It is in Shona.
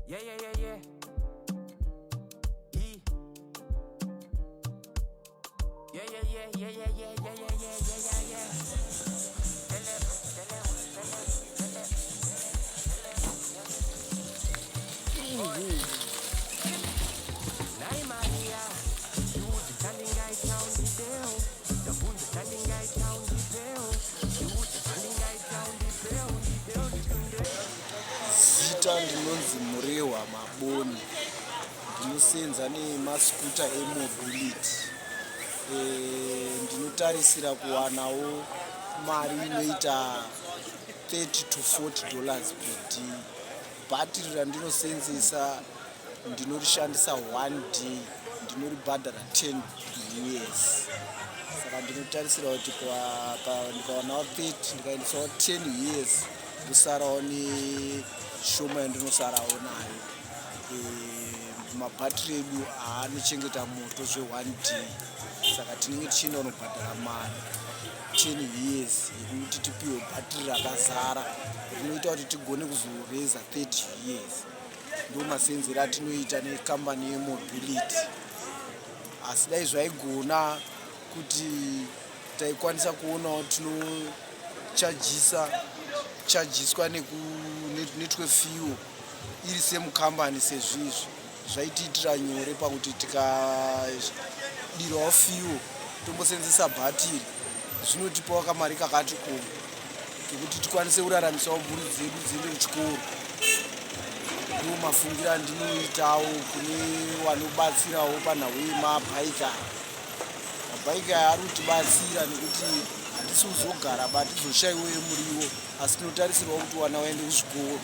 Yeah, yeah, yeah, yeah. E. Yeah, yeah, yeah, yeah, yeah, yeah, yeah, yeah, yeah, yeah, yeah, yeah. Tell 'em, tell 'em, tell 'em, tell 'em, tell 'em. Nai Maria, ndiudze chandingaita undipewo, ndabvunza chandingaita undipewo, ndiudze chandingaita undipewo, undipewo, ndikundewo. Zita ndinonzi Murehwa Maboni. Ndinosenza nemaskuta eMobility. Ndinotarisira kuwanawo mari inoita 30 to $40 per day. Bhatiri randinosenzesa ndinorishandisa one day, ndinoribhadhara 10 years. Saka ndinotarisira kuti ndikawanawo 30, ndikaendesawo 10 years, ndosarawo neshoma yandinosarawo nayo. Mabhatiri edu haanochengeta moto zve1 day, saka tinenge tichienda kunobhadhara mari 10 years yekuti tipiwe bhatiri rakazara rinoita kuti tigone kuzoreza 30 years. Ndo masenzero atinoita nekambani yeMobility, asi dai zvaigona kuti taikwanisa kuonawo tinochajisa chajiswa netwefuel iri semukambani sezvizvi, zvaitiitira nyore pakuti tikadirawo fuel tombosenzesa bhatiri, zvinotipawo kamari kakati ko kekuti tikwanise kuraramisawo mhuri dzedu dziende kuchikoro. Ndo mafungiro andinoitawo kune vanobatsirawo panhau yemabhaiki aya. Mabhaiki aya ari kutibatsira nekuti hatisi kuzogara ba tizoshayiwo yemuriwo, asi tinotarisirwa kuti vana vaende kuzvikoro.